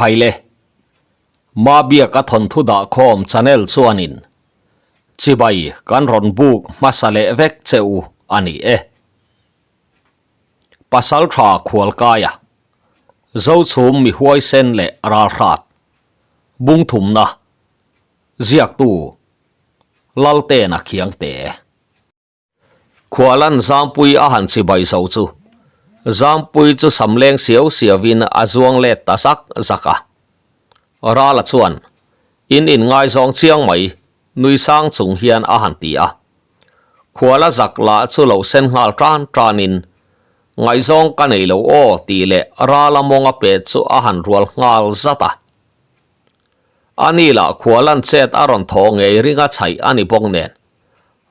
Khaile, Mabiaka thawnthu dahkhawm channel chuanin chibai kan rawn buk hmasa leh vek che u a ni e. Pasaltha Khualkaia, Zochhum mi huaisen leh ralhrat, Bungthumna, Ziaktu, Laltena Khiangte. Khualan Zampui a han chibai zo chu Zampui chu sam leng siau siauin a zuang let ta zak zak a. Rala chuan in in ngaizawng chiang mai nui sang chung hian a han ti a. Khuala zak lah chu lo sen nghal tan tanin ngaihzawng ka nei lo aw tih leh Rala mawnga pet chu a han rual nghal zat a. Ani lah Khualan chet a rawn thaw ngei ringa chhaih a ni bawk nen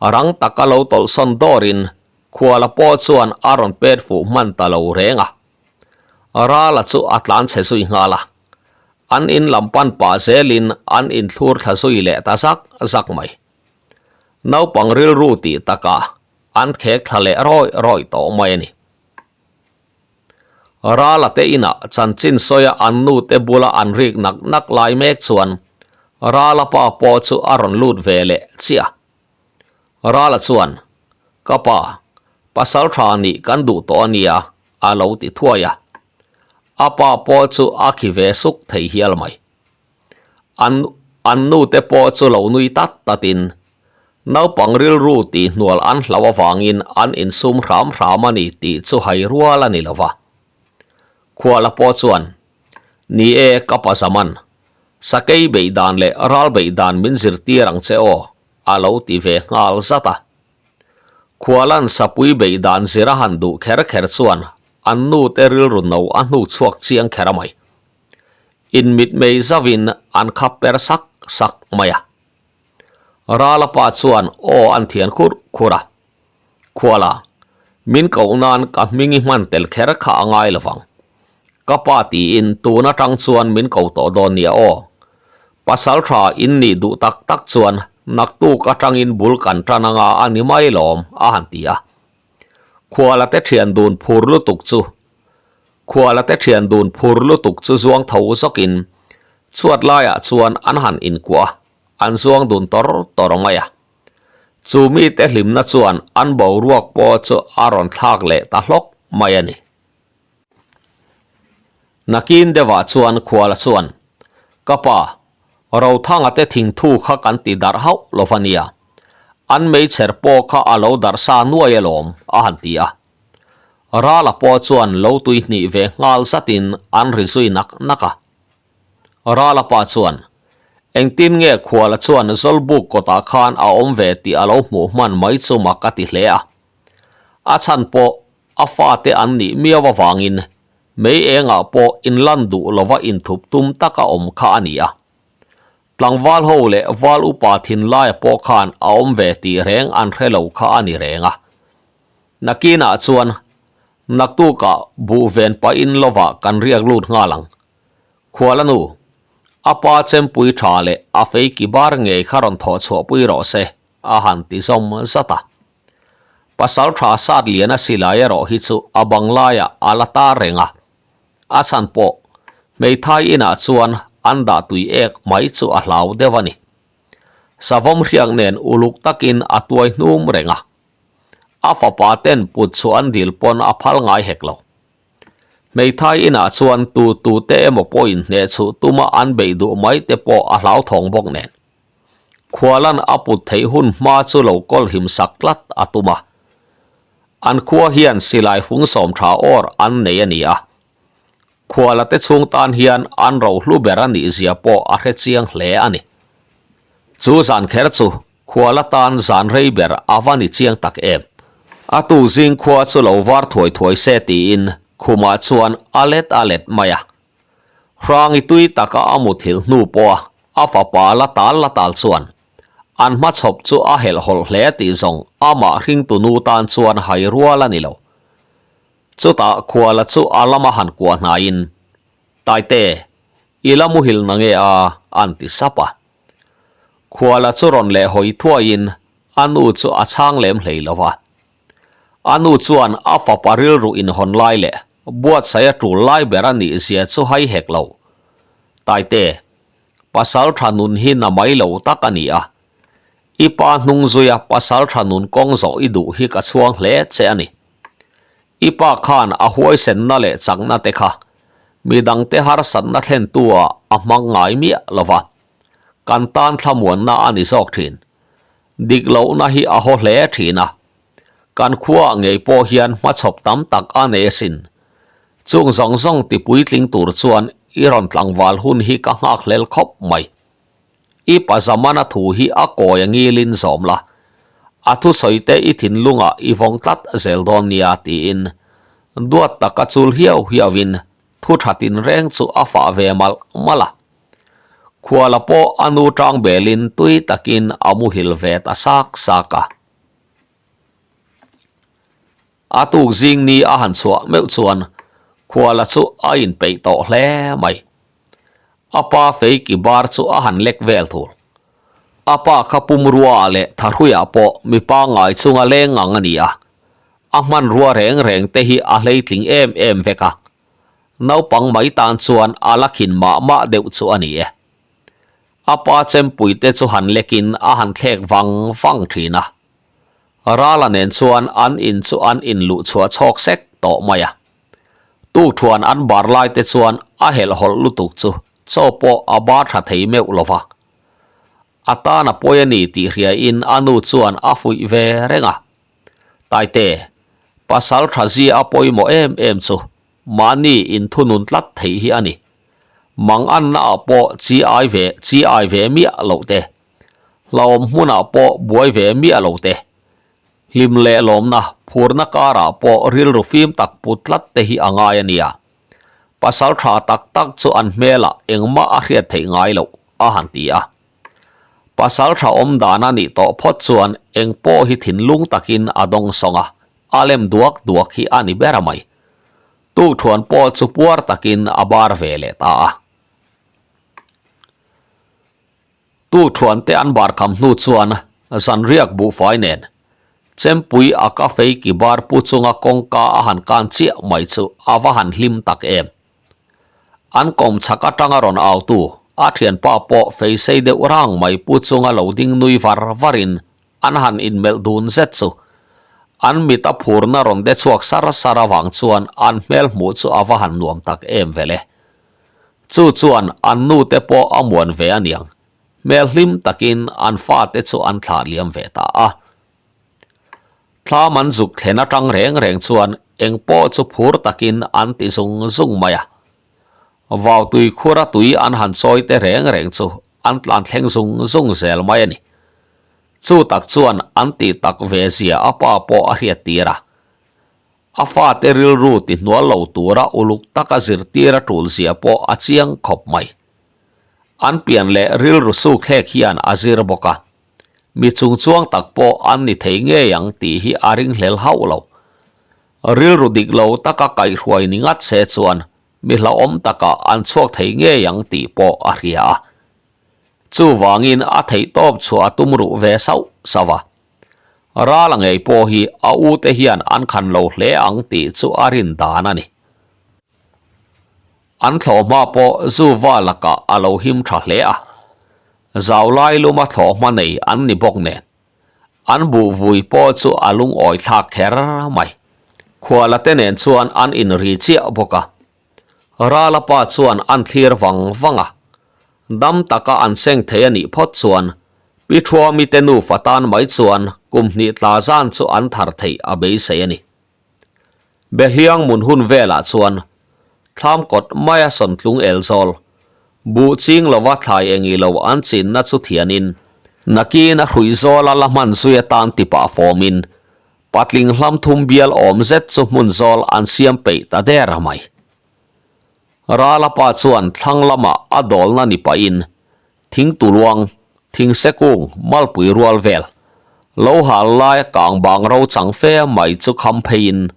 Rang taka lo tawlhsawn dawrin Khuala pawh chuan a rawn pet fuh hman ta lo reng a. Rala chu a tlan chhe zui nghal a. An in lam pan pah zelin an inthlur thla zui leh ta zak zak mai. Naupang rilru tih takah an khek thla leh rawih rawih tawh mai a ni. Rala te inah chanchin sawia an nu te bula an rik nak nak lai mek chuan Rala pa pawh chu a rawn lut ve leh chiah. Rala chuan, Ka pa, pasal tha nih kan duh tawh a nia, a lo ti thuai a. A pa pawh chu a khi ve suk thei hial mai. An an nu te pawh chu lo nui tat tatin naupang rilru tih hnual an hlauh avangin an insum hram hram a ni tih chu hai rual a ni lo va. Khuala pawh chuan, Ni e ka pa Zaman, sakei beih dan leh ral beih dan min zirtir ang che aw, a lo ti ve nghal zat a. Khualan sapui beih dan zir a han duh kher kher chuan an nu te rilru no a hnu chhuak chiang kher a mai. In mitmei zauhin an khap per sak sak mai a. Rala pa chuan aw an thian khur khur a. Khuala, min koh nan ka hming i hman tel kher kha a ngai lovang. Ka pa tiin tun atang chuan min ko tawh dawn nia aw. Pasal tha in nih duh tak tak chuan naktuk atangin bul kan tan anga a ni mai lawm a han ti a. Khuala te thian dun phur lutuk chu Khuala te thian dun phur lutuk chu zuang tho zawkin chhuat laiah chuan an han inkuah a, an zuang dun tawr tawr mai a. Chu mite hlimna chuan an boruak pawh chu a rawn thlak leh ta hlawk mai a ni. Nakin deuhah chuan Khuala chuan, Ka pa, Rothanga te thingthu kha kan ti darh hauh lo va nia. An meichher pawh kha a lo darh sa nuai alawm, a han ti a. Rala pawh chuan lo tui hnih ve nghal zatin an ri zui nak nak a. Rala pa chuan, Engtin nge Khuala chuan Zawlbuk kawtah khan a awm ve tih a lo hmuh hman mai chu mak a ti hle a. A chhan pawh a fate an nih miau avangin mei engah pawh inlan duh lova inthup tum taka awm kha a ni a. Tlangval ho leh val upa thinlaia pawh khan a awm ve tih reng an hre lo kha a ni reng a. Nakinah chuan naktukah buh ven pahin lovah kan riak lut nghal ang. Khuala nu, a pa chempui tha leh a fei ki bar ngei kha rawn thawh chhuahpui rawh se, a han ti zawm zat a. Pasal tha sat lian a silai erawh hi chu a bang laiah a la tar reng a. A chhan pawh hmeithai inah chuan an dah tui ek mai chu a hlau deuh a ni. Savawm hriak nen uluk takin a tuai hnum reng a. A fapa ten put chu an dil pawn a phal ngai hek lo. Hmeithai inah chuan tu tu te emaw pawhin hneh chhuh tuma an beih duh mai te pawh a hlauthawng bawk nen. Khualan a put theih hun hma chu lo kawl him sak tlat a tum a. An khua hian silai fung sawm tha awr an nei a ni a. Khuala te chhung tan hian an rohlu ber a nih zia pawh a hre chiang hle a ni. Chu zan kher chu Khual atan zan rei ber a va ni chiang tak em? A tu zing khua chu lo var thuai thuai se tiin khumah chuan a let a let mai a. Hrangi tui taka a muthilh hnu pawha a fapa la tal la tal chuan an hmachhawp chu a helhhawlh hle tih zawng amah hringtu nu tan chuan hai rual a ni lo. Chutah khuala chu a lama han kuah hnaiin, Taite, i la muhil na nge a? an ti sap a. Khuala chu rawn leh hawi thuaiin a nu chu a chhang lem hlei lo va. A nu chuan a fapa rilru inhawn lai leh buatsaih a tul lai ber a nih zia chu hai hek lo. Taite, pasal tha nun hi na mai lo tak a ni a. I pa hnung zuia pasal tha nun kawng zawh i duh hi ka chhuang hle che a ni. I pa khan a huaisenna leh chakna te kha midangte harsatna thlentu ah a hmang ngai miah lo va, kan tan thlamuanna a ni zawk thin. Dik lohna hi a haw hle thin a, kan khuaah ngei pawh hian hmachhawp tam tak a nei asin. Chung zawng zawng ti puitling tur chuan i rawn tlangval hun hi ka nghakhlel khawp mai. I pa Zamana thu hi a kawi a ngilin zawm la, a thusawi te i thinlungah i vawng tlat zel dawn nia tiin duat taka chul hiau hiauin thu tha tinreng chu a fah ve malh malh a. Khuala pawh a nu tang belin tui takin a muhil ve ta sak sak a. A tuk zing ni a han chhuah meuh chuan Khuala chu a inpeih tawh hle mai. A pa fei ki bar chu a han lek vel thur. A pa kha pumruaah leh thahruiah pawh mi pangngai chunga leng ngang a ni a, a hmanrua reng reng te hi a hleitling em em vek a. Naupang mai tan chuan a la khin mah mah deuh chu a ni e. A pa chempui te chu han lekin a han thlek vang vang thin a. Rala nen chuan an in chu an inluh chhuah chhawk sek tawh mai a. Tukthuan an bar lai te chuan a helhhawlh lutuk chu chaw pawh a bar tha thei meuh lo va. A tan a pawi a ni tih hriain a nu chuan a fuih ve reng a. Taite, pasal tha zia a pawimawh em em chu mahni inthunun tlat theih hi a ni. Manganna ah pawh chi ai ve chi ai ve miah loh te, hlauhawm hmunah pawh buai ve miah lo te, hlim leh lawmna phurna karah pawh rilru fim tak put tlat te hi a ngai a nia. Pasal tha tak tak chu an hmelah engmah a hriat theih ngai loh a han ti a. Pasal tha awm dan a nih tawh phawt chuan eng pawh hi thinlung takin a dawng sawng a, a lem duak duak hi a ni ber a mai. Tukthuan pawh chu puar takin a bar ve leh ta a. Tukthuan te an bar kham hnu chuan zanriak buhfai nen Chempui a ka fei ki bar pu chunga kawngka a han kan chiah mai chu a va han hlim tak em. An kawm chhak atanga rawn autu a thianpa pawh fei sei deuh rang mai pu chunga lo ding nui var varin an han inmelh dun zet chu an mit a phurna rawn de chhuak sar sar avang chuan an hmel hmuh chu a va han nuam tak em vele. Chu chuan an nute pawh a muan ve aniang. Hmel hlim takin an fate chu an thlah liam ve ta a. Thlam an zuk thlen atang reng reng chuan eng pawh chu phur takin an ti zung zung mai a. Vau tui khura tui an han chawi te reng reng chu an tlan thleng zung zung zel mai a ni. Chu tak chuan an tih tak ve zia a pa pawh a hriat tir a. A fate rilru ti hnual lo tura uluk taka zirtir a tul zia pawh a chiang khawp mai. An pian leh rilru sukthlek hian a zir bawk a, mi chungchuang tak pawh an ni thei ngei ang tih hi a ringhlel hauh lo. Rilru dik lo taka kaihhruai ni ngat se chuan mi hlauhawm takah an chhuak thei ngei ang tih pawh a hria a. Chuvangin a theihtawp chhuah a tum ruh ve sauh sauh a. Rala ngei pawh hi a ute hian an khan lo hle ang tih chu a rin dan a ni. An thlawhhma pawh Zuva lakah a lo him tha hle a, zau lai luma thlawhhma nei an ni bawk nen, an buh vui pawh chu a lungawi thlak kher mai. Khuala te nen chuan an inri chiah bawk a, Rala pa chuan an thlir vang vang a, dam taka an seng thei a nih phawt chuan Pi Thuami te nufa tan mai chuan kum hnih tla zan chu an thar theih a beisei a ni. Behliang mun hun velah chuan thlam kawt maia sawntlung el zawl, buh ching lova thlai engi lo an chinna chu thianin nakin a hruih zawla la hman zui atan ti pah fawmin patling hlam thum bial awm zet chu hmun zawl an siam peih ta der mai. Rala pa chuan thlang lamah a dawlna ni pahin Thing tuluang, thing sekung, malpui rual vel, lo hal laia kang bang ro chang fe mai chu kham pheiin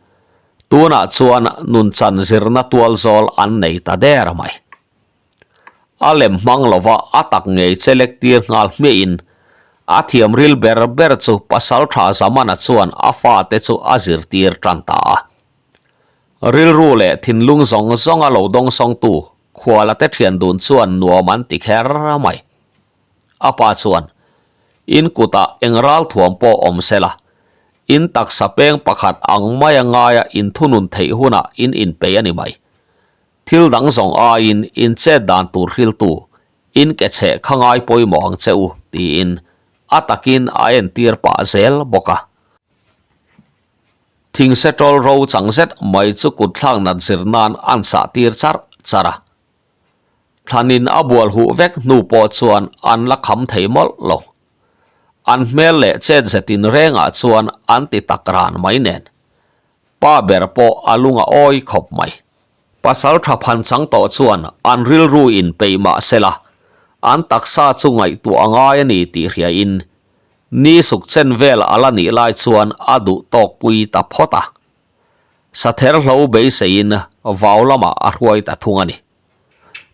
tunah chuan nunchan zirna tual zawl an nei ta der mai. A lem hmang lova a tak ngei che lek tir nghal hmiahin a thiam ril ber ber chu pasal tha Zamana chuan a fate chu a zirtir tan ta a. Rilru leh thinlung zawng zawnga lo dawngsawngtu. Khuala te thian dun chuan nuam an ti kher mai. A pa chuan, In kutah eng ral thuam pawh awm se la, in taksa peng pakhat ang maia ngaia in thunun theih hunah in inpei a ni mai. Thil dang zawng aiin in chet dan tur hriltu, in ke chheh kha ngai pawimawh ang che u, tiin a takin a entir pah zel bawk a. Thingseṭawl ro chang zet mai chu kutthlak nat zir nan an sah tir charh charh a. Thlanin a bual huh vek hnu pawh chuan an la kham thei mawlh lo. An hmel leh chet zetin rengah chuan an ti tak ran mai nen. Pa ber pawh a lung a awi khawp mai. Pasal tha phan chang tawh chuan an rilru in peih mah sela, an taksa chu ngaihtuah a ngai a ni tih hriain ni suk chen vel a la nih lai chuan a duh tawk pui ta phawt a. Sather hlo beiseiin vau lamah a hruai ta thung a ni.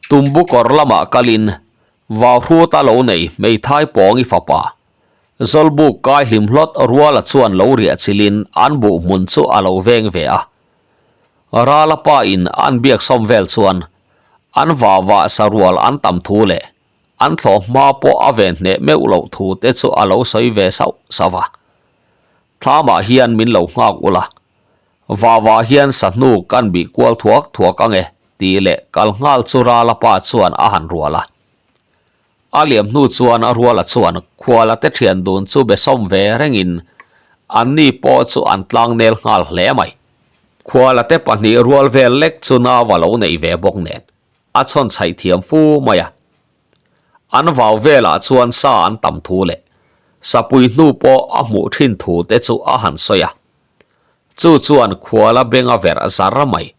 Tumbu kawr lamah kalin vau hrut a lo nei hmeithai pawngi fapa Zawlbuk kai hlim hlawt ruala chuan lo riah chilin an buh hmun chu a lo veng ve a. Rala pa in an biak sawm vel chuan an vah vah sarual an tam thu leh an thlawh hma pawh a ven hneh meuh loh thu te chu a lo sawi ve sauh sauh a. Thlamah hian min lo nghak ula, vah vah hian sahnu kan bih kual thuak thuak ange tih leh kal nghal chu Rala pa chuan a han rual a. A liam hnu chuan a ruala chuan khuala te thian dun chu be sawm ve rengin anni pawh chu an tlang nel nghal hle mai. Khuala te pahnih rual vel lek chu nau a lo nei ve bawk nen a chhawn chhaih thiam fu mai a. An vau velah chuan sa an tam thu leh sapui hnu pawh a hmuh thin thu te chu a han sawi a. Chu chuan khuala beng a verh zar mai.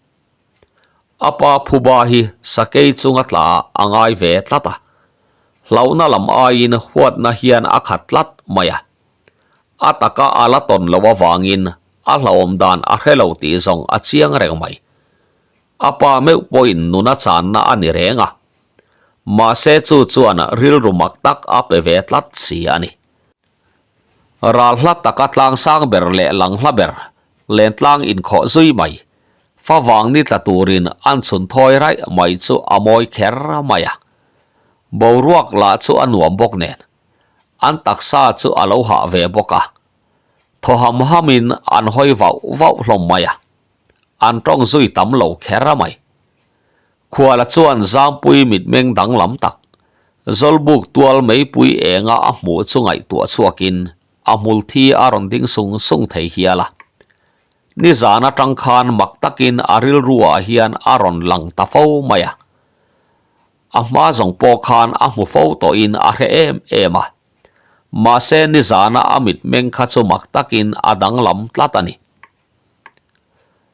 A pa phuba hi sakei chunga tla a ngai ve tlat a, hlauhna lam aiin huatna hian a khat tlat mai a. A taka a la tawn loh avangin a hlauhawm dan a hre lo tih zawng a chiang reng mai. A pa meuh pawhin nuna channa a ni reng a, mahse chu chuan rilru mak tak a pe ve tlat si a ni. Ral hla taka tlang sang ber leh lang hla ber lentlang inkhawh zui mai, favang ni tla turin an chhun thawi raih mai chu a mawi kher mai a. Boruak lah chu a nuam bawk nen, an taksa chu a lo hah ve bawk a. Thaw ham hamin an hawi vauh vauh hlawm mai a, an tawng zui tam lo kher mai. Khuala chuan Zampui mitmeng danglam tak, Zawlbuk tual meipui enga a hmuh chu ngaihtuah chhuakin a hmul thi a rawn ding sung sung thei hial a. Nizan atang khan mak takin a rilruah hian a rawn lang ta fo mai a. A hma zawng pawh khan a hmu fo tawhin a hre em em a. Mahse nizana a mitmeng kha chu mak takin a danglam tlat a ni.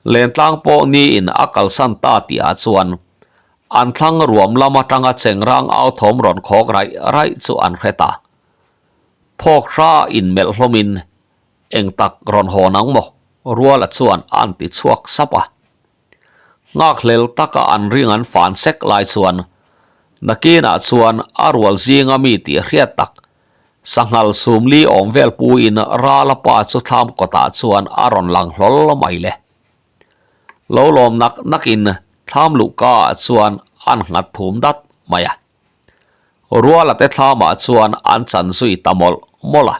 Lentlang pawh niin a kalsan ta tihah chuan an thlang ruam lam atanga chengrang au thawm rawn khawk raih raih chu an hre ta. Phawk hra inmelh hlawmin eng tak rawn hawn ang maw? Ruala chuan a an ti chhuak sap a. Nghakhlel taka an ring an fan sek lai chuan nakinah chuan a rual zinga mi tih hriat tak Sanghal sumli awm vel puin Rala pa chu thlam kawtah chuan a rawn lang hlawl mai le. Lo lawm nak nakin thlam luhka ah chuan an nghat thum dat mai a. Ruala te thlamah chuan an chan zui ta mawlh mawlh a.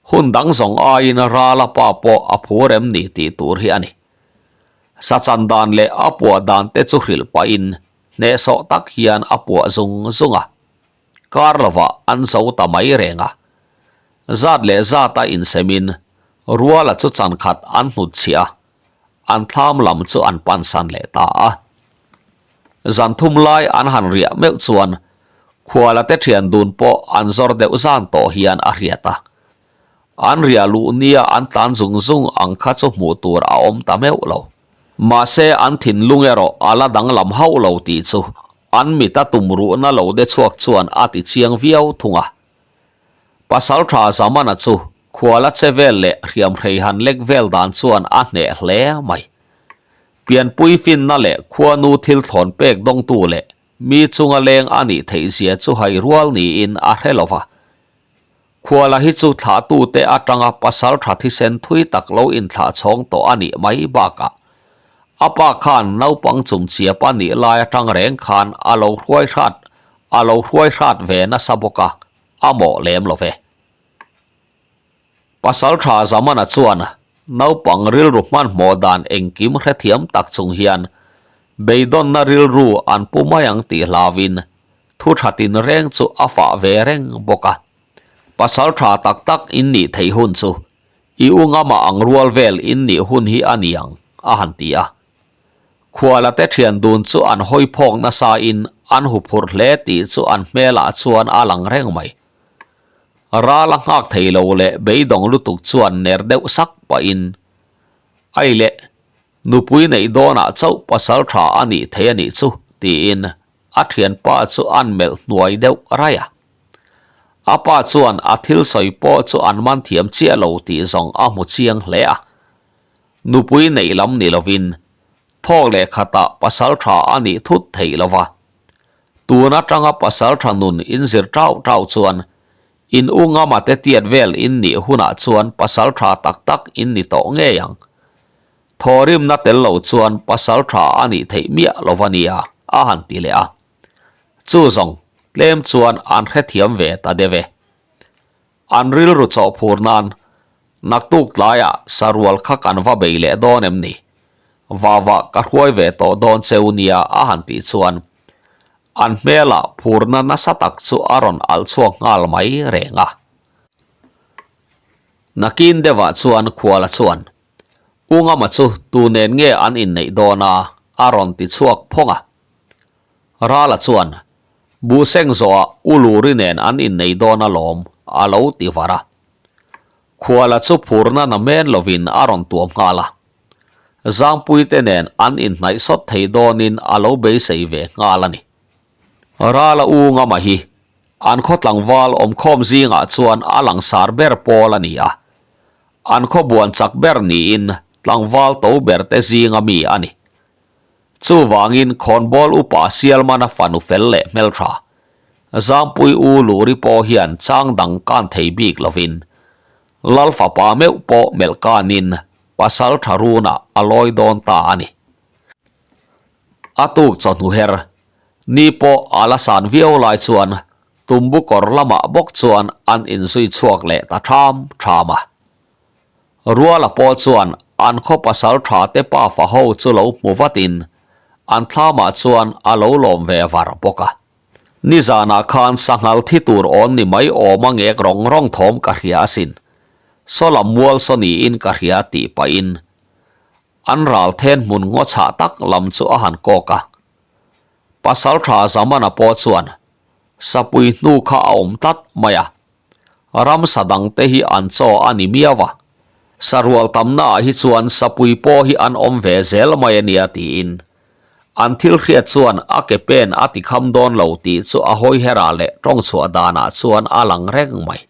Hun dang zawng aiin Rala pa pawh a phur em ni tih tur hi a ni. Sa chan dan leh a puah dan te chu hrilh pahin hnehsawh tak hian a puah zung zung a. Kar lovah an zo ta mai reng a. Zat leh zata insemin Ruala chu chan khat an hnutchhiah a, an thlam lam chu an pansan leh ta a. Zan thum lai an han riah meuh chuan Khuala te thian dun pawh an zawr deuh zan tawh hian a hriat a. An riah luh nia an tlan zung zung ang kha chu hmuh tur a awm ta meuh lo. Mahse an thinlung erawh a la danglam hauh lo tih chu An mita tumruhna lo de chhuak chuan a ti chiang viau thung a. Pasaltha Zamana chu khuala che vel leh hriamhrei han lek vel dan chuan a hneh hle mai. Pianpui finna leh khuanu thil thlawn pek dawngtu leh mi chunga leng a nih theih zia chu hai rual niin a hre lo va. Khuala hi chu thlahtute atanga pasaltha thisen thui tak lo inthlah chhawng tawh a nih mai bakah. A pa khan naupang chumchiap a nih lai atang reng khan a lo hruai hrat a lo hruai hrat ve nasa bawk a, a mawh lem lo ve. Pasaltha Zamana chuan naupang rilru hmanhmawh dan engkim hrethiam tak chung hian beidawnna rilru an pu mai ang tih hlauin thu tha tinreng chu a fah ve reng bawk a. Pasaltha tak tak in nih theih hun chu i u ngamah ang rual vel in nih hun hi a ni ang, a han ti a. Khuala te thian dun chu an hawi phawk nasa in an huphurh hle tih chu an hmelah chuan a lang reng mai. Ral a nghak thei lo leh beidawng lutuk chuan ner deuh sak pahin, Ai leh, nupui neih dawnah chauh pasal tha a nih thei a nih chu, tiin a thianpa chu an melh hnuai deuh raih a. A pa chuan a thil sawi pawh chu an man thiam chiah lo tih zawng a hmu chiang hle a. Nupui neih lam ni lovin thawk leh khatah pasal tha a nih thut theih lo va. Tun atanga pasal tha nun in zir tau tau chuan in u ngama te tiat vel in nih hunah chuan pasal tha tak tak in ni tawh ngei ang. Thawrimna tel lo chuan pasal tha a nih theih miah lo va nia, a han ti leh a. Chu zawng tlem chuan an hrethiam ve ta deuh e. An rilru chawhphur nan naktuk tlaiah sarual kha kan va bei leh dawn em ni? Vava ka hruai ve tawh dawn cheu nia a han tih chuan an hmelah phurna nasa tak chu a rawn alh chhuak nghal mai reng a. Nakin deuhah chuan Khuala chuan U Ngama chu tu nen nge an inneih dawn a? a rawn ti chhuak phawng a. Rala chuan, Buhseng zawhah U Luri nen an innei dawn alawm, a lo ti var a. Khuala chu phurna na men lovin a rawn tuam nghal a. Zangpuite nen an inhnaih sawt thei dawnin a lo beisei ve nghal a ni. Rala U Ngama hi an khaw tlangval awmkhawm zingah chuan a langsar ber pawl a ni a. An khaw buan chak ber niin tlangval to berte zinga mi a ni. Chuvangin khawnbawl upa Sialmana fanu fel leh hmeltha, Zangpui U Luri pawh hian chang dang kan thei bik lovin, Lal fapa meuh pawh melh kanin pasal tha runah a lawi dawn ta a ni. A tuk chawhnu her, ni pawh a la san viau lai chuan tumbu kawr lamah bawk chuan an inzui chhuak leh ta ṭham ṭham a. Ruala pawh chuan an khaw pasal tha te pafa ho chu lo hmu vatin an thlamah chuan a lo lawm ve var bawk a. Nizanah khan sanghal thi tur awn ni mai awm a ngek rawng rawng thawm ka hria asin. Saw lam mual saw niin ka hria tih pahin an ral then hmun ngaw chhah tak lam chu a han kawk a. Pasal tha Zamana pawh chuan sapui hnu kha a awm tlat mai a. Ramsa dangte hi an chaw a ni miau a, sarual tamnaah hi chuan sapui pawh hi an awm ve zel mai a nia tiin an thil hriat chuan a ke pen a ti kham dawn lo tih chu a hawiherah leh tawng chhuah danah chuan a lang reng mai.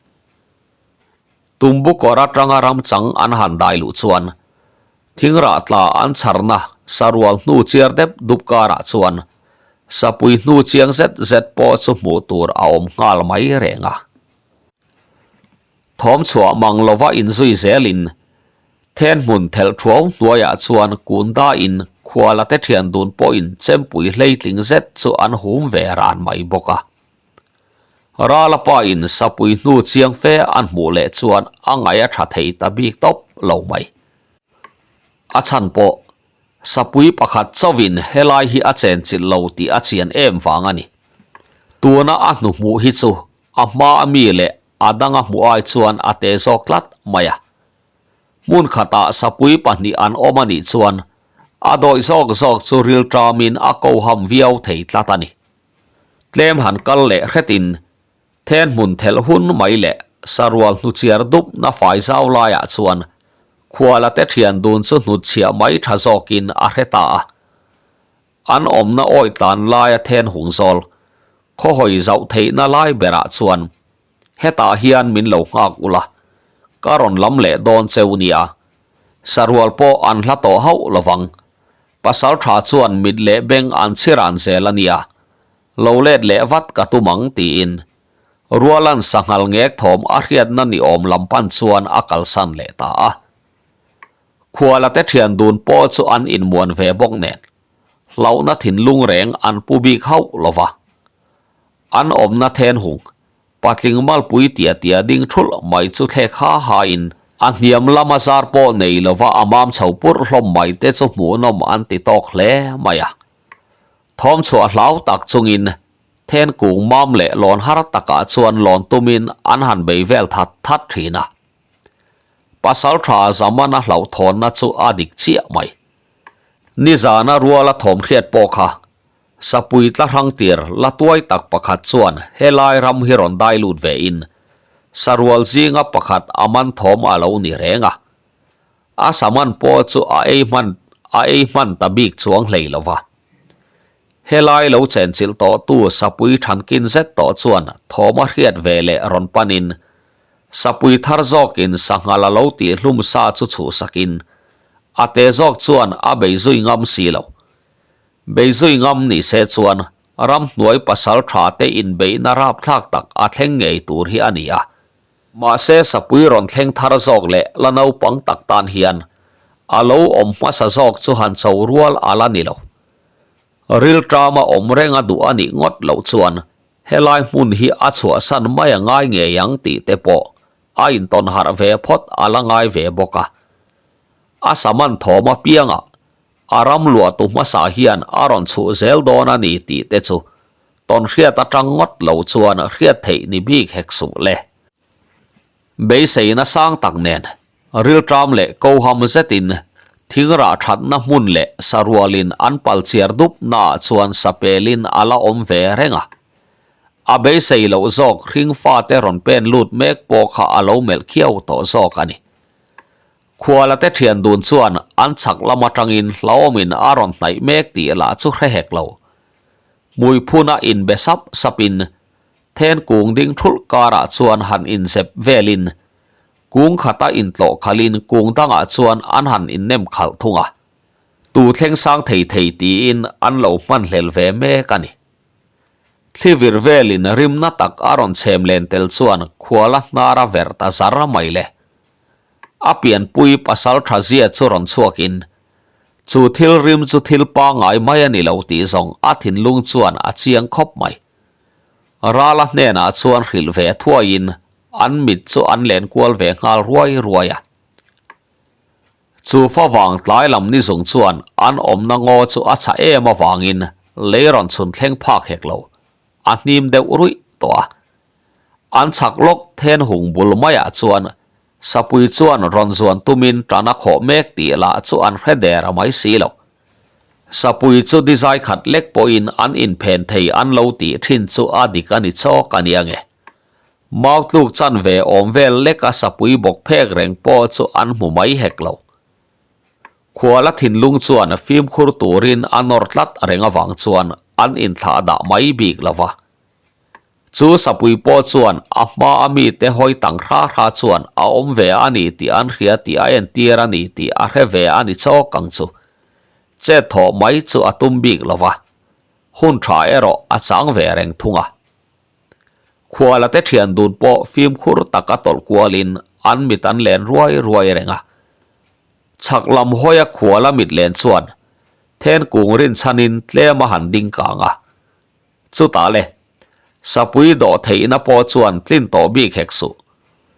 Tumbu kawr atanga ramchang an han dai luh chuan thingrah tla an chharna sarual hnu chiar dep dup karah chuan Sapui hnu chiang zet zet pawh chu hmuh tur a awm nghal mai reng a. Thawm chhuah mang lova inzui zelin then hmun thelh thuau hnuaiah chuan kun dain khuala te thian dun pawhin chempui hleitling zet chu an hum ve ran mai bawk a. Rala pa in sapui hnu chiang fe an hmuh leh chuan a ngaih a tha thei ta bik tawp lo mai. A chhan pawh Sapui pakhat chauhin helai hi a chenchilh lo tih a chian em vang a ni. Tuna a hnuhmuh hi chu a hma a mi leh a danga hmuh ai chuan a te zawk tlat mai a. Hmun khatah sapui pahnih an awm a nih chuan a dawih zawk zawk chu rilṭamin a koham viau thei tlat a ni. Tlem han kal leh hretin Then hmun thelh hun mai leh sarual hnuchiar dup na fai zau laiah chuan khuala te thian dun chu hnutchhiah mai tha zawkin a hre ta a. An awmna awi tlan laia then hung zawl khawhawi zauh theihna lai berah chuan hetah hian min lo nghak ula, ka rawn lam leh dawn cheu nia. Sarual pawh an hla tawh hauh lovang. Pasal tha chuan mit leh beng an chhiran zel a nia. Lo let leh vat ka tum ang tiin Rualan sanghal ngek thawm a hriatna ni awm lam pan chuan a kalsan leh ta a. Khuala te thian dun pawh chu an inmuan ve bawk nen, hlauhna thinlung reng an pu bik hauh lo va. An awmna then hung, patling malpui tia tia ding thulh mai chu thlek ha ha in, a hniam lama zar pawh nei lova a mam chho purh hlawm mai te chu hmuhnawm an ti tawk hle mai a. Thawm chhuah hlau tak chungin then kung mam leh lawn har takah chuan lawn tumin an han bei vel that that thin a. Pasal tha Zamana hlauhthawnna chu a dik chiah mai. Nizana ruala thawm hriat pawh kha Sapui tla hrang tir la tuai tak pakhat chuan helai ram hi rawn dai lut ve in sarual zinga pakhat a man thawm a lo ni reng a. A saman pawh chu a ei hman a ei hman ta bik chuang hlei lo va. Helai lo chenchilh tawh tu sapui thankin zet tawh chuan thawm a hriat ve leh rawn pan in sapui thar zawk in sanghal a lo tih hlum sa chu chhuhsak in a te zawk chuan a bei zui ngam si lo. Beizui ngam ni se chuan ramhnuai pasal tha te inbeihna rapthlak tak a thleng ngei tur hi a ni a. Mahse sapui rawn thleng thar zawk leh la naupang tak tan hian a lo awm hmasa zawk chu han cho rual a la ni lo. Rilṭama awm reng a duh a nih ngawt loh chuan helai hmun hi a chhuahsan mai a ngai ngei ang tih te pawh a intawn harh ve phawt a la ngai ve bawk a. A saman thawm apiangah A ram luahtu hmasa hian a rawn chhuh zel dawn a ni tih te chu tawnhriat atang ngawt lo chuan hriat theih ni bik hek suh le. Beiseina sang tak nen rilṭam leh koham zetin thingrah thatna hmun leh sarualin an pal chiar dup naah chuan sapelin a la awm ve reng a. A beisei loh zawk hring fate rawn pen lut mek pawh kha a lo melh khiau tawh zawk a ni. Khuala te thian dun chuan an chhak lam atangin hlauhawmin a rawn hnaih mek tih lah chu hre hek lo. Hmui phuna inbe sap sapin then kung ding thulh karah chuan han inzep velin kung khata intlawh khalhin kung dangah chuan an han innem khalh thung a. Tu thleng sang thei thei tiin an lo hmanhlel ve mek a ni. Thli vir velin rimna tak a rawn chhem len tel chuan khuala hnar a verh ta zar mai le. A pianpui pasal tha zia chu rawn chhuakin, chu thil rim chu thil pangngai mai a ni lo tih zawng a thinlung chuan a chiang khawp mai. Rala hnenah chuan hrilh ve thuaiin an mit chu an len kual ve nghal ruai ruai a. Chu favang tlai lam ni zung chuan an awmna ngaw chu a chhah em avangin lei rawn chhun thleng phak hek lo, a hnim deuh ruih tawh a. An chhak lawk then hung bul maiah chuan Sapui chuan rawn zuan tumin tan a khawh mek tih lah chu an hre der a mai si lo. Sapui chu dizai khat lek pawhin an inphen thei an lo tih thin chu a dik a ni chawk a nia nge. Mau tluk chanve awm vel leka sapui bawk phek reng pawh chu an hmu mai hek lo. Khuala thinlung chuan fimkhur turin a nawr tlat reng avang chuan an inthlah dah mai bik lo va. Chu sapui pawh chuan a hma a mite hawi tang hra hra chuan a awm ve a ni tih an hria tih a entir a ni tih a hre ve a ni chawk ang chu. Chet thawh mai chu a tum bik lo va, hun tha erawh a chang ve reng thung a. Khuala te thian dun pawh fimkhur taka tawlh kualin an mit an len ruai ruai reng a. Chhak lam hawia khuala mit len chuan then kung rinchhanin tlem a han ding kang a. Chutah le, Sapui dawh theihna pawh chuan tlin tawh bik hek suh.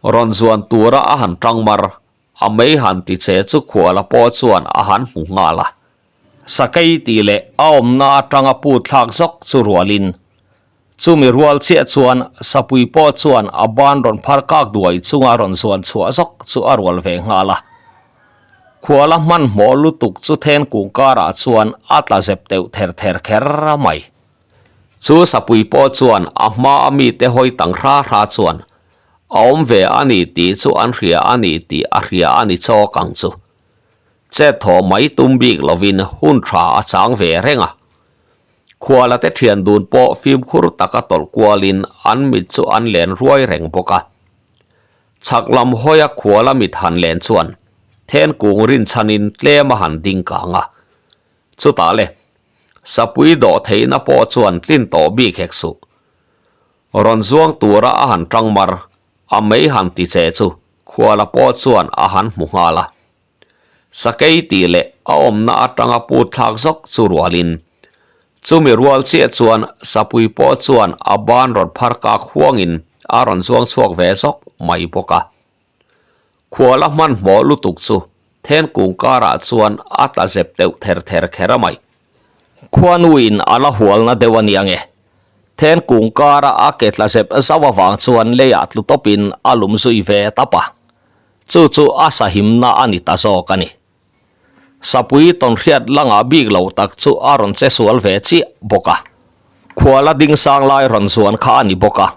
Rawn zuan tura a han tang mar, a mei han ti che chu khuala pawh chuan a han hmu nghal a. Sakei tih leh a awmna atanga put thlak zawk chu rualin, chumi rual chiah chuan Sapui pawh chuan a ban rawn phar kak duai chunga rawn zuan chhuah zawk chu a rual ve nghal a. Khuala hmanhmawh lutuk chu then kung karah chuan a tla zep deuh ther ther kher mai. Chu sapui pawh chuan a hma a mite hawi tang hra hra chuan a awm ve a ni tih chu an hria a ni tih a hria a ni chawk ang chu. Chet thaw mai tum bik lovin hun tha a chang ve reng a. Khuala te thian dun pawh fimkhur taka tawlh kualin an mit chu an len ruai reng bawk a. Chhak lam hawia khuala mit han len chuan then kung rinchhanin tlem a han ding kang a. Chutah le, Sapui dawh theihna pawh chuan tlin tawh bik hek suh. Rawn zuang tura a han tang mar, a mei han ti che chu khuala pawh chuan a han hmu nghal a. Sakei tih leh a awmna atanga put thlak zawk chu rualin chumi rual chiah chuan sapui pawh chuan a ban rawn phar kak huangin a rawn zuang chhuak ve zawk mai bawk a. Khuala hmanhmawh lutuk chu then kung karah chuan a tla zep deuh ther ther kher a mai. Khuanuin a la hualna deuh a nia nge. Then kung kara a ke tla zep zauh avang chuan leiah tlu tawpin a lum zui ve tap a. Chu chu a sahimna a ni ta zawk a ni. Sapui tawnhriat la ngah bik lo tak chu a rawn che sual ve chiah bawk a. Khuala ding sang lai rawn zuan kha a ni bawk a.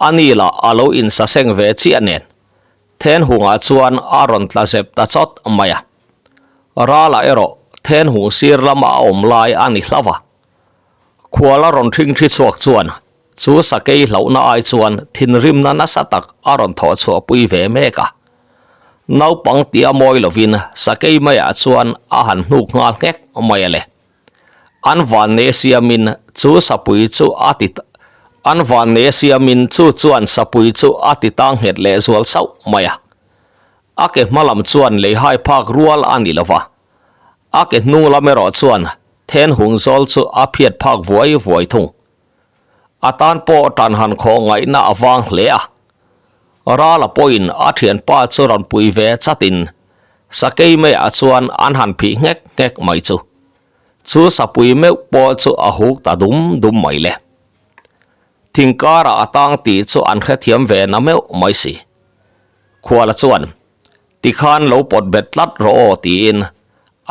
A ni lah a lo insaseng ve chiah nen. Then hungah chuan a rawn tla zep ta chawt mai a. Ralah erawh then hung sir lama a awm lai a ni hlauh a. Khuala rawn thingthi chhuak chuan chu sakei hlauhna ai chuan thinrimna nasa tak a rawn thawh chhuahpui ve mek a. Naupang tia mawi lovin sakei maiah chuan a han hnuk nghal nghek mai a le. An vanne siamin chu sapui chu a ti An vanne siamin chu chuan sapui chu a ti tang nghet leh zual sauh mai a. A ke hma lam chuan leihai phak rual a ni lova. A ke hnung lam erawh chuan then hung zawl chu a phiat phak vuai vuai thung. A tan pawh tan han khawh ngaihna a vang hle a. Rala pawhin a thianpa chu rawn pui ve chatin sakei maiah chuan an han phih nghek nghek mai chu. Chu sapui meuh pawh chu a huk ta dum dum mai le. Thing karah a tang tih chu an hrethiam ve na meuh mai si. Khuala chuan Tikhan lo pawt bet tlat rawh aw tiin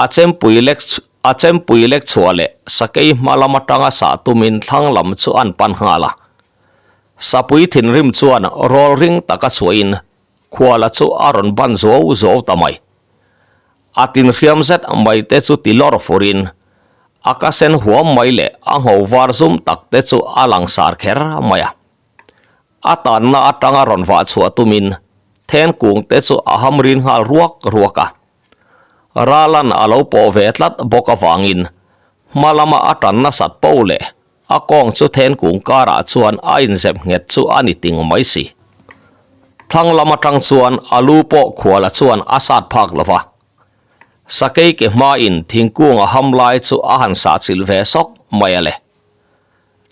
a chempui lek a chempui lek chhuah leh sakei hma lam atanga sah tumin thlang lam chu an pan nghal a. Sapui thinrim chuan rawl ring taka chhuahin khuala chu a rawn ban zuau zuau ta mai. A tinhriam zet mai te chu ti lawr furin a ka sen huam mai leh a ngho var zum tak te chu a langsar kher mai a. A tanna atanga rawn vah chhuah tumin then kung te chu a ham rin nghal ruak ruak a. Ralan a lo pawh ve tlat bawk avangin hma lama a tan nasat po leh a kawng chu then kung karah chuan a inzep nghet chu a ni ting mai si. Thlang lam atang chuan a lu pawh khuala chuan a sat phak lo va. Sakei ke hmain thingkung a ham lai chu a han sahchilh ve sawk mai a le.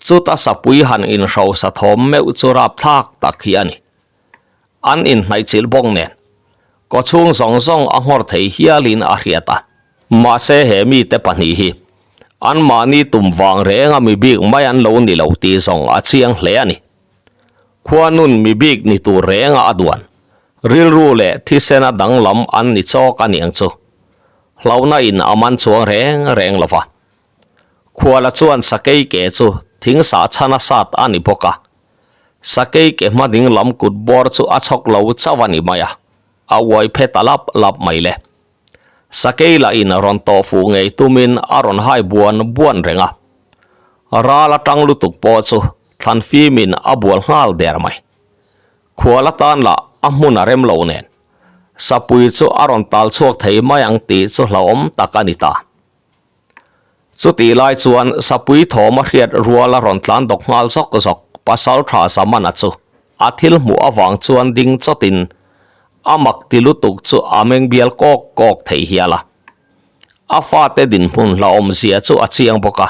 Chuta sapui han inhrosa thawm meuh chu rapthlak tak hi a ni. An inhnaihchilh bawk nen, kawchhung zawng zawng a nghawr thei hialin a hriat a. Mahse he mite pahnih hi anmahni tum vang renga mi bik mai an lo ni lo tih zawng a chiang hle a ni. Khuanun mi bik ni tur renga a duan, rilru leh thisena danglam an ni chawk a niang chu. Hlauhna in a man chuang reng reng lo va. Khuala chuan sakei ke chu thing sah chhan a sat a ni bawk a. Sakei ke hma ding lam kut bawr chu a chhawk lo chauh a ni mai a, a uai phe ta lap lap mai le. Sakei lah in rawn tawh fuh ngei tumin a rawn hai buan buan reng a. Ral atang lutuk pawh chu thlan fimin a bual nghal der mai. Khuala tan lah a hmun a rem lo nen, sapui chu a rawn tal chhuak thei mai ang tih chu hlauhawm tak a ni ta. Chutih lai chuan sapui thawm a hriat rual a rawn tlan dawk nghal zawk zawk pasal tha Zamana chu a thil hmuh avang chuan ding chawtin a mak ti lutuk chu a meng bial kawk kawk thei hial a. A fate dinhmun hlauhawmzia chu a chiang bawk a,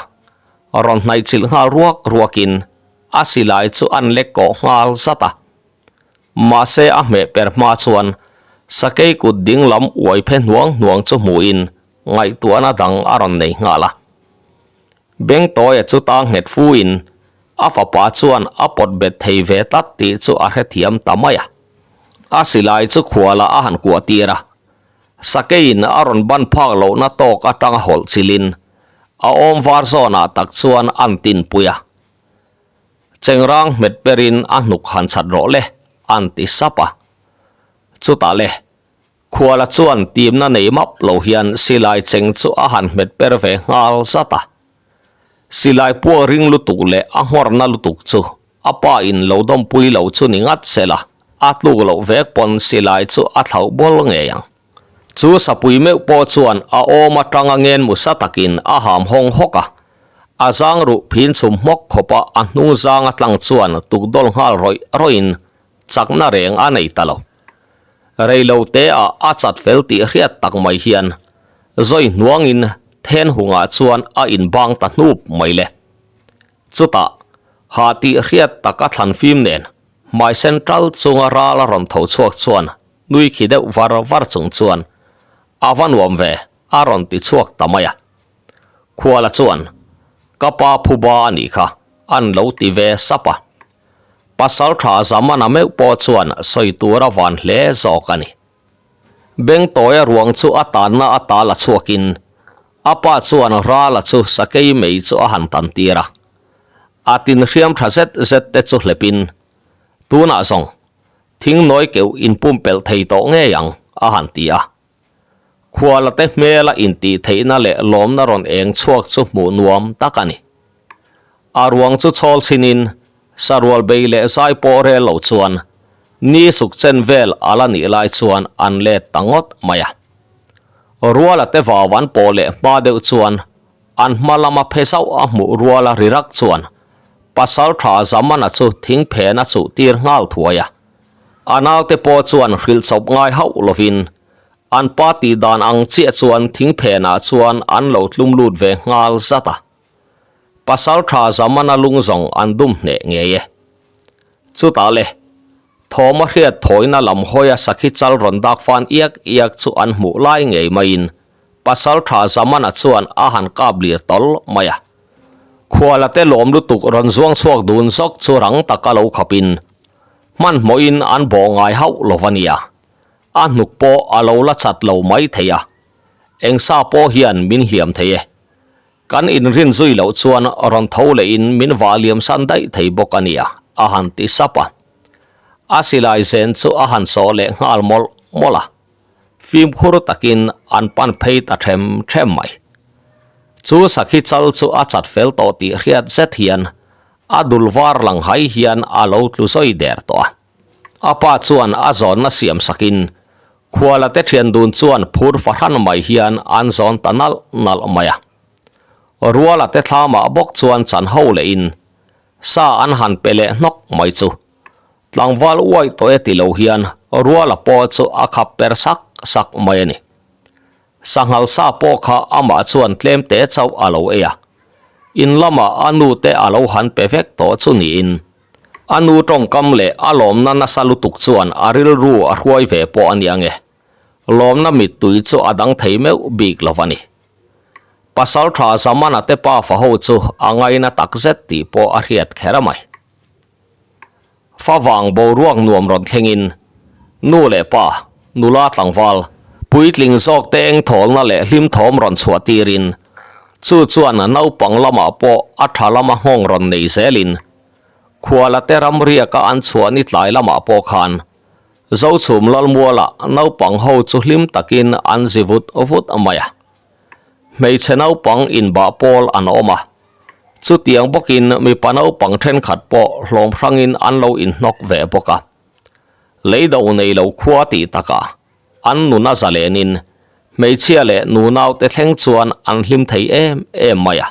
rawn hnaihchilh nghal ruak ruakin a silai chu an lek kawh nghal zat a. Mahse a hmeh per hma chuan sakei kut ding lam uai phe hnuang hnuang chu hmuhin ngaihtuahna dang a rawn nei nghal a. Bengtawia chu tang nghet fuin a fapa chuan a pawt bet thei ve tlat tih chu a hrethiam ta mai a. A silai chu khualah a han kuah tir a, sakeiin a rawn ban phak lohna tawk atanga hawlh chilin a awm var zawnah tak chuan an tinpui a. Chengrang hmet perin a hnuk han chhat rawh le, an ti sap a. Chutah le, Khuala chuan timna nei map lo hian silai cheng chu a han hmet per ve nghal zat a. Silai puak ring lutuk leh a nghawrna lutuk chu a pa in lo dawmpui lo chu ni ngat sela, a tluk loh vek pawn silai chu a thlauh bawl ngei ang. Chu sapui meuh pawh chuan a awm atanga ngen musa takin a ham hawng hawk a, a zang ruh phin chhum hmawk khawpa a hnung zanga tlang chuan tukdawl nghal rawih rawih in chakna reng a nei ta lo. Reilo te ah a chat fel tih hriat tak mai hian zawi hnuangin then hungah chuan a inbang ta hnup mai le. Chutah, ha tih hriat tak a thlan fim nen hmai sen tal chunga ral a rawn tho chhuak chuan nui khi deuh var var chung chuan a va nuam ve a rawn ti chhuak ta mai a. Khuala chuan, Ka pa phuba a nih kha, an lo ti ve sap a. Pasal tha Zamana meuh pawh chuan sawi tur a van hle zawk a ni. Bengtawia ruang chu a tanna a ta la chhuakin a pa chuan Rala chu sakei mei chu a han tan tir a. A tin hriam tha zet zet te chu hlepin, Tunah zawng, thing nawi keuh inpumpelh thei tawh ngei ang, a han ti a. Khuala te hmela intih theihna leh lawmna rawn eng chhuak chu hmuh nuam tak a ni. A ruang chu chhawl chhinin sarual bei leh zai pawh rel lo chuan ni suk chen vel a la nih lai chuan an let ta ngawt mai a. Ruala te vau an pawh leh hma deuh chuan an hma lama phe zauh a hmuh ruala ri rak chuan Pasaltha Zamana chu thingphen a chuh tir nghal thuai a. A naute pawh chuan hrilh chawp ngai hauh lovin an pa tih dan ang chiah chuan thingphenah chuan an lo tlum lut ve nghal zat a. Pasaltha Zamana lung zawng an dum hneh ngei e. Chutah le, thawm a hriat thawina lam hawia sakhi chal rawn dak fan iak iak chu an hmuh lai ngei maiin Pasaltha Zamana chuan a han kap lir tawl mai a. Khuala te lawm lutuk rawn zuang chhuak dun zawk chu rang taka lo khapin hmanhmawhin an bawh ngai hauh lo va nia. A hnuk pawh a lo la chat lo mai thei a, eng sa pawh hian min hliam thei e. Kan inrin zui loh chuan rawn tho lehin min vah liam san daih thei bawk a nia, a han ti sap a. A silai zen chu a han sawh leh nghal mawlh mawlh a. Fimkhur takin an pan phei ta them them mai. Chu sakhi chal chu a chat fel tawh tih hriat zet hian a dul var lang hai hian a lo tlu zawi der tawh a. A pa chuan a zawnna siam sakin khuala te thian dun chuan phur fahran mai hian an zawn ta nalh nalh mai a. Ruala te thlamah bawk chuan chan ho lehin sa an han pe leh hnawk mai chu Tlangval uaih tawh e ti lo hian Ruala pawh chu a khap per sak sak mai a ni. Sanghal sa pawh kha amah chuan tlem te chauh a lo ei a. In lamah a nu te a lo han pe vek tawh chu niin a nu tawngkam leh a lawmna nasa lutuk chuan a rilru a hruai ve pawh a ni ange. Lawmna mittui chu a dang thei meuh bik lo a ni. Pasaltha Zamana te pafa ho chu a ngaina takzet tih pawh a hriat kher mai. Favang boruak nuam rawn thlengin nu leh pa, nula tlangval, puitling zawk te eng thawlna leh hlim thawm rawn chhuah tirin chu chuan naupang lamah pawh a tha lama nghawng rawn nei zelin khuala te ramriaka an chhuah ni tlai lamah pawh khan Zochhum Lalmuala naupang ho chu hlim takin an zi vut vut mai a. Hmeichhe naupang inbah pawl an awm a. Chutiang bawkin mipa naupang thenkhat pawh hlawm hrangin an lo inhnawk ve bawk a. Leido nei lo khua tih takah an nun a zalenin hmeichhia leh nunaute thleng chuan an hlim thei em em mai a.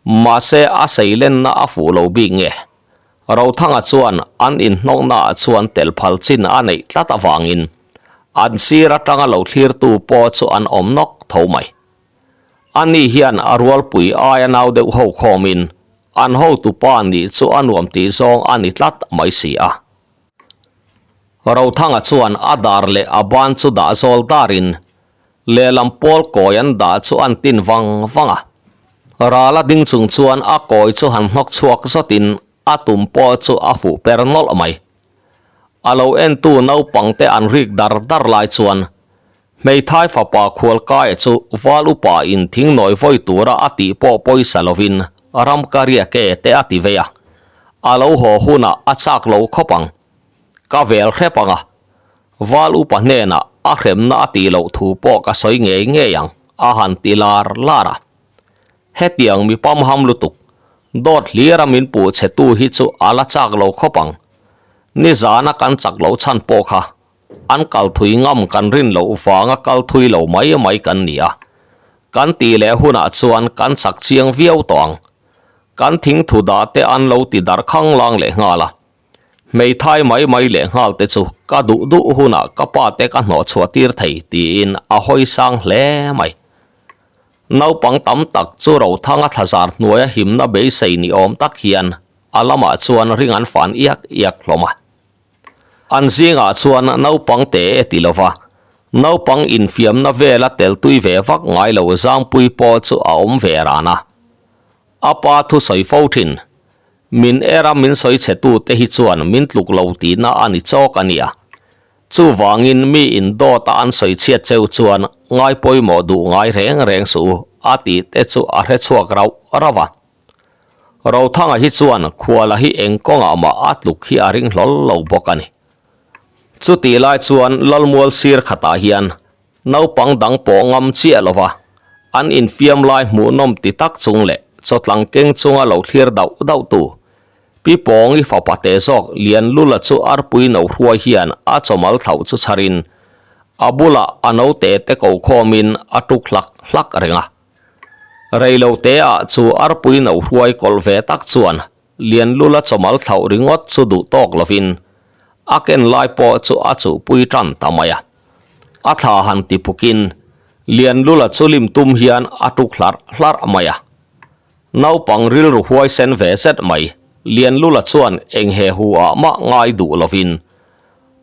Mahse a seilenna a fuh lo bik nge? Rothanga chuan an inhnawknaah chuan tel phal chin a neih tlat avangin an sir atanga lo thlirtu pawh chu an awm nawk tho mai. Ani hian a rualpui aia nau deuh ho khawmin an hotupa nih chu a nuam tih zawng a ni tlat mai si a. Rothanga chuan a dar leh a ban chu dah zawl darin lehlam pawl kawi an dah chu an tin vang vang a. Rala ding chung chuan a kawi chu han hnawk chhuak zawtin a tum pawh chu a fuh per nawlh mai. A lo entu naupangte an rik dar dar lai chuan Hmeithai fapa Khualkaia chu val upa in thing nawi vawi tura a tih pawh pawisa lovin ram ka riak e te a ti vei a, a lo haw hunah a chak lo khawp ang. Ka vel hrep ang a, val upa hnenah a hremna a tih loh thu pawh ka sawi ngei ngei ang a han ti lar lar a. Hetiang mi pamham lutuk, dawt hlira min puh chhetu hi chu a la chak lo khawp ang. Nizana kan chak loh chhan pawh kha An kal thui ngam kan rin loh vanga kal thui lo mai mai kan ni a. Kan tih leh hunah chuan kan chak chiang viau tawh ang. Kan thingthu dah te an lo ti darh khang lang leh nghal a. Hmeithai mai mai leh nghal te chu ka duh duh hunah ka pa te ka hnawh chhuah tir thei tiin a hawi sang hle mai. Naupang tam tak chu Rothanga thlazar hnuaia himna beisei ni awm tak hian a lamah chuan ring an fan iak iak hlawm a. An zingah chuan naupang te e ti lova, naupang infiamna vela tel tui ve vak ngai lo Zangpui pawh chu a awm ve ran a. A pa thusawi fo thin, Min era min sawi chhe tute hi chuan min tluk lo tihna a ni chawk a nia. Chuvangin mi in dawt a an sawi chhiat cheu chuan ngai pawimawh duh ngai reng reng suh u a tih te chu a hre chhuak rauh rauh a. Rothanga hi chuan khuala hi eng kawngah mah a tluk hi a ring hlawl lo bawk a ni. Chutih lai chuan Lalmual sir khatah hian Naupang dang pawh ngam chiah lova an infiam lai hmuhnawm ti tak chung leh chawtlang keng chunga lo thlir dauh dauh tu Pi Pawngi fapa te zawk Lianlula chu arpui no hruai hian a chawmal thlauh chu chharin a bulah a naute te ko khawmin a tuk hlak hlak reng a. Reilo te ah chu arpui no hruai kawlh ve tak chuan Lianlula chawmal thlauh ringawt chu duh tawk lovin a ken lai pawh chu a chuhpui tan ta mai a. A thla han ti pukin Lianlula chu lim tum hian a tuk hlarh hlarh mai a. Naupang rilru huaisen ve zet mai Lianlula chuan eng he hu ah mah ngai duh lovin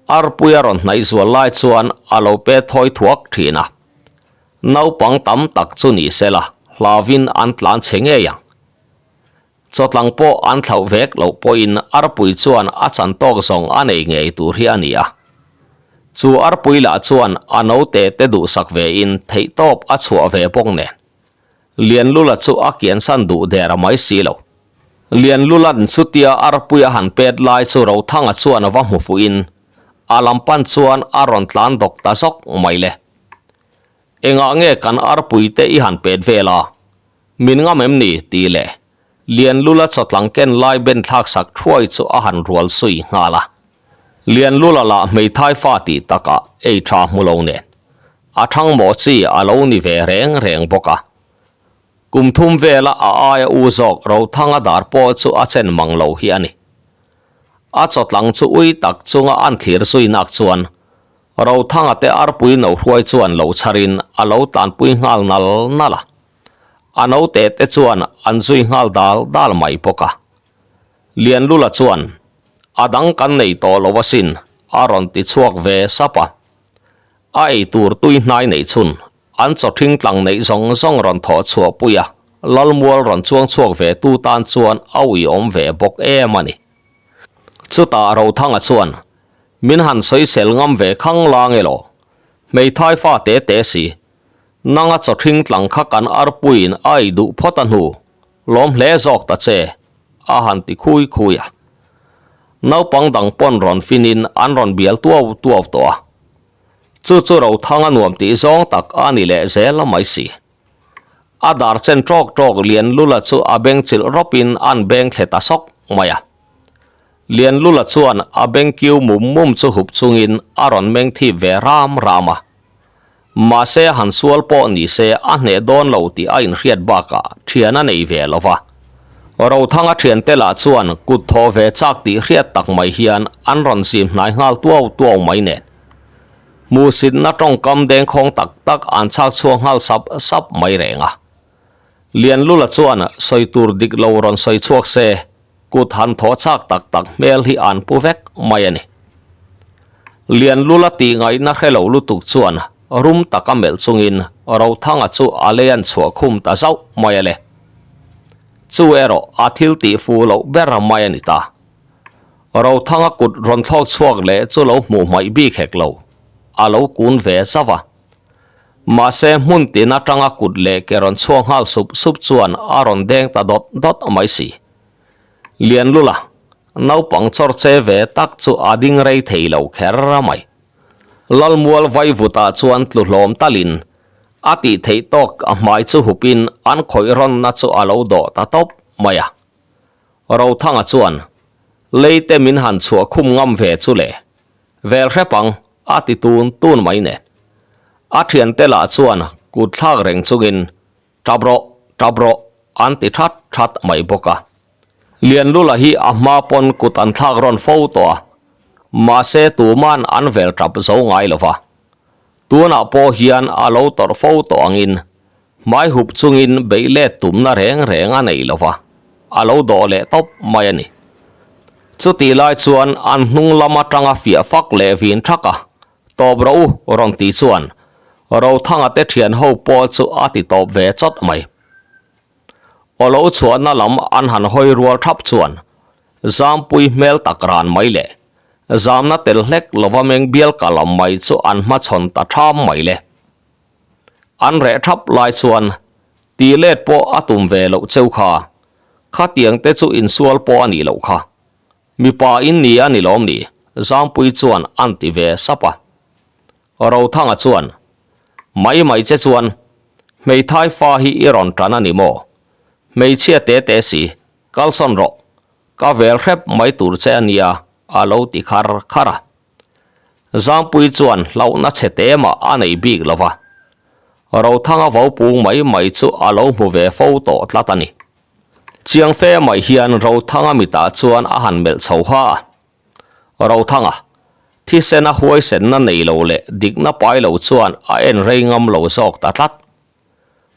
arpui a rawn hnaih zual lai chuan a lo pe thawi thuak thin a. Naupang tam tak chu ni sela hlauin an tlan chhe ngei ang. Chawtlang pawh an thlauh vek loh pawhin arpui chuan a chan tawk zawng a nei ngei tur hi a ni a. Chu arpui lah chuan a naute te duhsak vein theihtawp a chhuah ve bawk nen. Lianlula chu a kiansan duh der mai si lo. Lianlula'n chutia arpui a han pet lai chu Rothanga chuan a va hmu fuhin a lam pan chuan a rawn tlan dawk ta zawk mai le. Engah nge kan arpui te i han pet vel a? Min ngam em ni? tih leh Lianlula chawtlang ken lai ben thlak sak thuai chu a han rual sui nghal a. Lianlula lah hmeithai fa tih takah ei tha hmu lo nen a thang mawh chi a lo ni ve reng reng bawk a. Kum thum vela a aia u zawk Rothanga dar pawh chu a chen mang lo hi a ni. A chawtlang chu ui tak chunga an thlir zui nak chuan Rothanga te arpui no hruai chuan lo chharin a lo tlanpui nghal nal nal a. A naute te chuan an zui nghal dal dal mai bawk a. Lianlula chuan, A dang kan nei tawh lo asin, a rawn ti chhuak ve sap a. A ei tur tui hnai neih chhun, an chaw ṭhing tlang neih zawng zawng rawn thawh chhuah pui a, Lalmual rawn chuang chhuak ve tu tan chuan a uiawm ve bawk em a ni. Chutah Rothanga chuan, Min han sawisel ngam ve khang lang elaw? Hmeithai fa te te si. Nanga chaw ṭhing tlang kha kan arpuiin a ei duh phawt a hnu. Lawm hle zawk ta che, a han ti khui khui a. Naupang dang pawn rawn finin an rawn bial tuau tuau tawh a. Chu chu Rothanga nuam tih zawng tak a ni leh zel a mai si. A dar chen ṭawk ṭawk Lianlula chu a beng chilh rawpin an beng thle ta sawk mai a. Lianlula chuan a beng kiu mum mum chu hup chungin a rawn meng thip ve ram ram a. Mahse han sual pawh ni se a hneh dawn lo tih a inhriat bakah thian a nei ve lo va. Rothanga thiante lah chuan kut thaw ve chak tih hriat tak mai hian an rawn zim hnai nghal tuau tuau mai nen. Hmuhsitna tawngkam dengkhawng tak tak an chhak chhuak nghal sap sap mai reng a. Lianlula chuan sawi tur dik lo rawn sawi chhuak se kut han thaw chak tak tak hmel hi an pu vek mai a ni. Lianlula tih ngaihna hre lo lutuk chuan rum taka melh chungin Rothanga chu a lei an chhuah khum ta zauh mai a le. Chu erawh a thil tih fuh loh ber mai a ni ta. Rothanga kut rawn thlawk chhuak leh chu lo hmuh hmaih bik hek lo, a lo kun ve zauh a. Mahse hmun tin atanga kut leh ke rawn chhuak nghal sup sup chuan a rawn deng ta dawt dawt mai si. Lianlula, naupang chawr che ve tak chu a ding rei thei lo kher mai. Lalmual vaivutah chuan tlu hlawm talin a tih theih tawk a hmai chu hupin an khawih rawnna chu a lo dawh ta tawp mai a. Rothanga chuan, Leite min han chhuah khum ngam ve chu le, vel hrep ang, a ti tun tun mai nen. A thiante lah chuan kut thlak reng chungin, Tap rawh, tap rawh, an ti that that mai bawk a. Lianlula hi a hma pawn kut an thlak rawn fo tawh a, mahse tuman an vel tap zo ngai lo va. Tunah pawh hian a lo tawrh fo tawh angin hmai hup chungin beih let tumna reng reng a nei lo va, a lo dawh leh tawp mai a ni. Chutih lai chuan an hnung lam atanga fiah fak leh vin thak a, Tawp rawh u, rawn ti chuan Rothanga te thian ho pawh chu a ti tawp ve chawt mai. Aw lo chhuahna lam an han hawi rual thap chuan Zampui hmel tak ran mai leh zamna tel hlek lova meng bial ka lam mai chu an hmachhawn ta tham mai le. An reh thap lai chuan tih let pawh a tum ve loh cheu kha, khatiang te chu insual pawh a nih loh kha. Mipa in ni a ni lawm ni? Zampui chuan an ti ve sap a. Rothanga chuan, Mai mai che chuan, hmeithai fa hi i rawn tan a ni maw? Hmeichhia te te si, kalsawn rawh, ka vel hrep mai tur che a nia, a lo ti khar khar a. Zampui chuan hlauhna chhe te mah a nei bik lo va. Rothanga vo pung mai mai chu a lo hmu ve fo tawh tlat a ni. Chiang fe mai hian Rothanga mitah chuan a han melh chho ha a. Rothanga, thisena huaisenna nei lo leh dikna pai lo chuan a en rei ngam lo zawk ta tlat.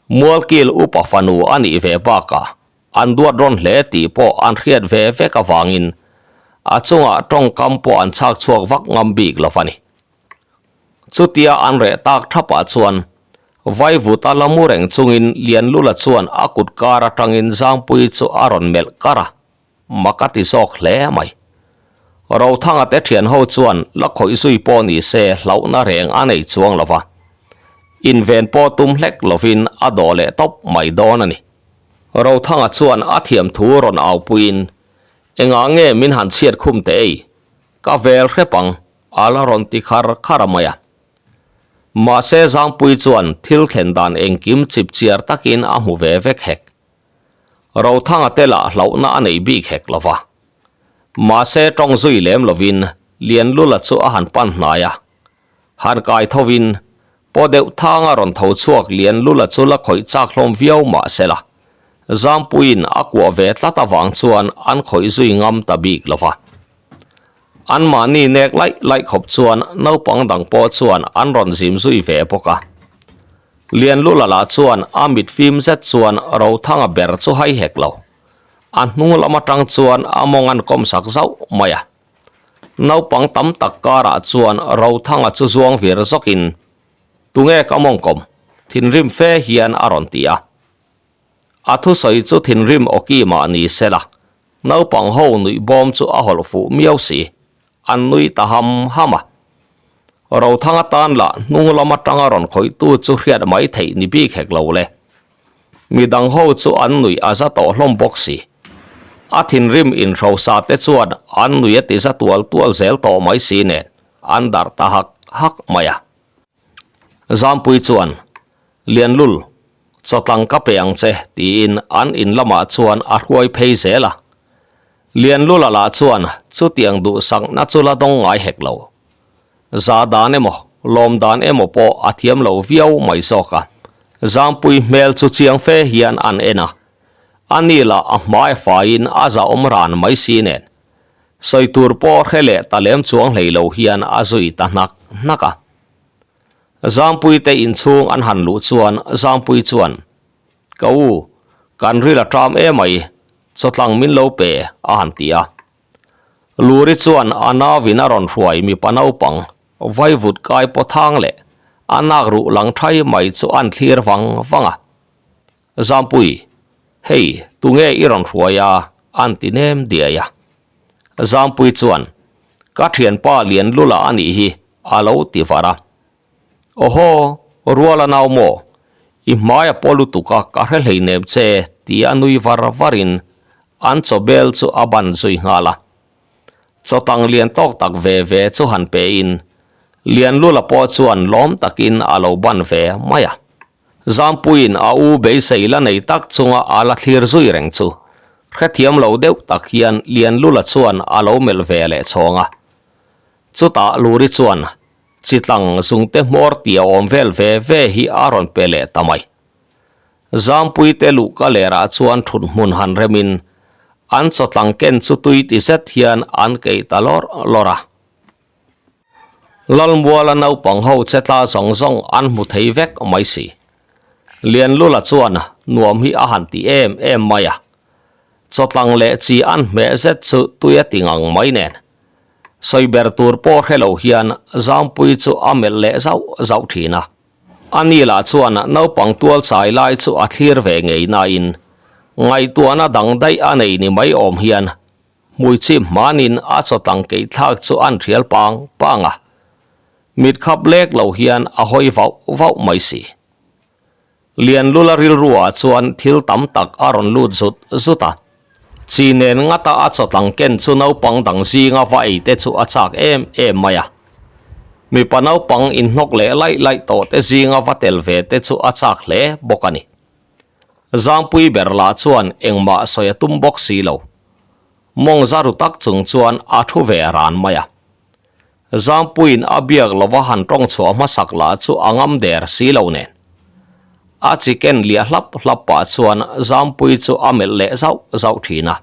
Mualkil upa fanu a nih ve bakah an duat rawn hle tih pawh an hriat ve vek avangin a chungah tawngkam pawh an chhak chhuak vak ngam bik lo a ni. Chutia an reh tak thapah chuan Vaivuta la mu reng chungin Lianlula chuan a kut kar atangin Zangpuii chu a rawn melh kar a, mak a ti zawk hle mai. Rothanga te thian ho chuan la khawih zui pawh ni se hlauhna reng a nei chuang lo va, inven pawh tum hlek lovin a dawh leh tawp mai dawn a ni. Rothanga chuan a thiamthu rawn aupuiin, Engah nge min han chhiat khum teh ei? Ka vel hrep ang, a la rawn ti khar khar a mai a. Mahse Zangpui chuan thil thlen dan engkim chip chiar takin a hmu ve vek hek. Rothanga te lah hlauhna a nei bik hek lo va. Mahse tawng zui lem lovin Lianlula chu a han pan hnai a. Han kai thovin paw deuh thanga rawn tho chhuak Lianlula chu la khawih chak hlawm viau mahse la Zangpuiin a kuah ve tlat avang chuan an khawih zui ngam ta bik lo va. Anmahni nek laih laih khawp chuan naupang dang pawh chuan an rawn zim zui ve bawk a. Lianlula lah chuan a mit fim zet chuan Rothanga ber chu hai hek lo. A hnung lam atang chuan a mawng an kawm sak zauh mai a. Naupang tam tak karah chuan Rothanga chu zuang vir zawkin, Tunge ka mawng kawm? Thinrim fe hian a rawn ti a. A thusawi chu thinrim awki mah ni se la, naupang ho nuih bawm chu a hawlh fuh miau si, an nui ta ham ham a. Rothanga tan lah hnung lam atanga rawn khawihtu chu hriat mai theih ni bik hek lo le. Midang ho chu an nuih a za tawh hlawm bawk si. A thinrim inhrosa te chuan an nuih a ti za tual tual zel tawh mai si nen an darh ta hak hak mai a. Zampui chuan, Lianlul, chawtlang ka pe ang che, tiin an in lamah chuan a hruai phei zel a. Lianlula lah chuan chutiang duhsakna chu la dawng ngai hek lo. Za dan emaw, lawm dan emaw pawh a thiam lo viau mai zawk a. Zampui hmel chu chiang fe hian an en a. Ani lah a hmai faiin a zahawm ran mai si nen. Sawi tur pawh hre leh ta lem chuang hlei lo hian a zui ta hnak hnak a. Zampui te inchhung an han luh chuan Zampui chuan, Ka u, kan ril a ṭam emai, chawtlang min lo pe, a han ti a. Luri chuan a nauin a rawn hruai mipa naupang vaivut kai paw thang leh a nak ruh lang ṭhai mai chu an thlir vang vang a. Zampui, hei tunge i rawn hruai a? an ti nem diai a. Zampui chuan, Ka thianpa Lianlula a nih hi, a lo ti var a. Awhaw, Ruala nau maw? I hmai a paw lutuk a, ka hre hleinem che, ti a nui var varin an chaw bel chu a ban zui nghal a. Chawtang lian tawk tak ve ve chu han pein Lianlula pawh chuan lawm takin a lo ban ve mai a. Zampuiin a u beisei la nei tak chunga a la thlir zui reng chu hrethiam lo deuh tak hian Lianlula chuan a lo melh ve leh chhawng a. Chutah Luri chuan chitlang zungte hmawr tia awm vel ve ve hi a rawn pe leh ta mai. Zampuite luhka lerah chuan thut hmun han remin An chawtlang ken chu tui ti zet hian an keih ta lawr lawr a. Lalmuala naupang ho che tla zawng zawng an hmu thei vek mai si. Lianlula chuan nuam hi a han ti em em mai a. Chawtlang leh chi an hmeh zet chu tui a ti ngang mai nen. Sawi ber tur pawh hre lo hian Zangpui chu a melh leh zauh zauh thin a. Ani lah chuan naupang tual chai lai chu a thlir ve ngei nain ngaihtuahna dang daih a nei ni mai awm hian hmui chip hmanin a chawtlang keih thlak chu an thial pang pang a, mit khap lek lo hian a hawi vauh vauh mai si. Lianlula rilruah chuan thil tam tak a rawn lut zut zut a, chi nen ngata a chawtlang ken chu naupang dang zinga va ei te chu a chak em em mai a. Mipa naupang inhnawk leh laih laih tawh te zinga va tel ve te chu a chak hle bawk a ni. Zangpui ber lah chuan engmah sawi a tum bawk si lo. Mawng za ru tak chung chuan a thu ve ran mai a. Zangpuiin a biak lova han tawng chhuah hmasak lah chu a ngam der si lo nen. A chi ken liah hlap hlap pah chuan Zangpui chu a melh leh zauh zauh thin a.